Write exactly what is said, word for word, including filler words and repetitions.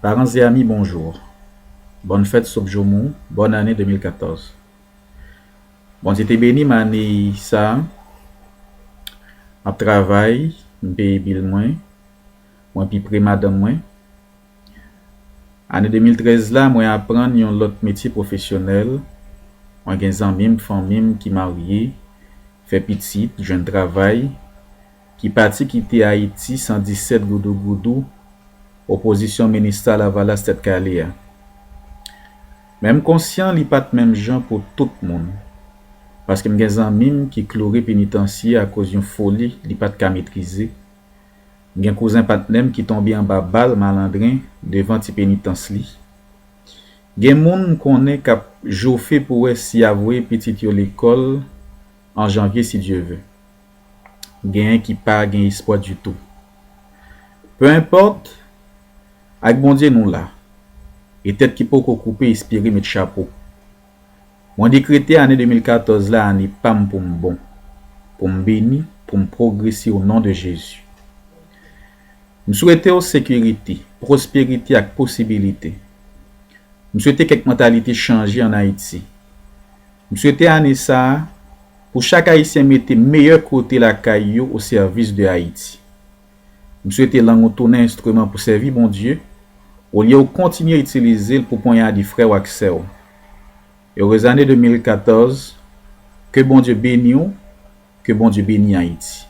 Parents et amis, bonjour. Bonne fête Sop Joumou, bonne année deux mille quatorze. Bondye te beni m ane sa a. M ap travay, m peye bil mwen, mwen pi pre madanm mwen. Ane de mil trèz la, mwen aprann yon lòt metye pwofesyonèl. Mwen gen zanmi m, fanmi m ki marye, fè pitit, jwenn travay, ki pati kite Ayiti san disèt goudougoudou, opozisyon minista Lavalas tèt kale a. Men m konsyan li pa t menm jan pou tout moun, paske m gen zanmi m ki kloure penitansye akoz yon foli li pa t ka metrize. M gen kouzen patnè m ki tonbe anba bal malandren devan ti penitans li. Gen moun m konnen k ap jofe pou wè si y a voye pitit yo lekòl an janvye si Dye ve. Genyen ki pa gen espwa ditou. Peu importe, ak Bondye nou la. E tèt ki poko koupe espere met chapo. Mwen dekrete ane de mil katòz la ane pa m pou m bon, pou m beni, pou m pwogrese o non de Jezi. M swete w sekirite, pwosperite ak posibilite. M swete kèk mantalite chanje ann Ayiti. M swete ane sa a, pou chak Ayisyen mete meyè kote lakay yo o sèvis de Ayiti. M swete lang ou tounen enstriman pou sèvi Bondye, olye ou kontinye itilize l pou ponyade frè w ak sè w. Heureuse année deux mille quatorze, ke Bondye beni w, ke Bondye beni Ayiti.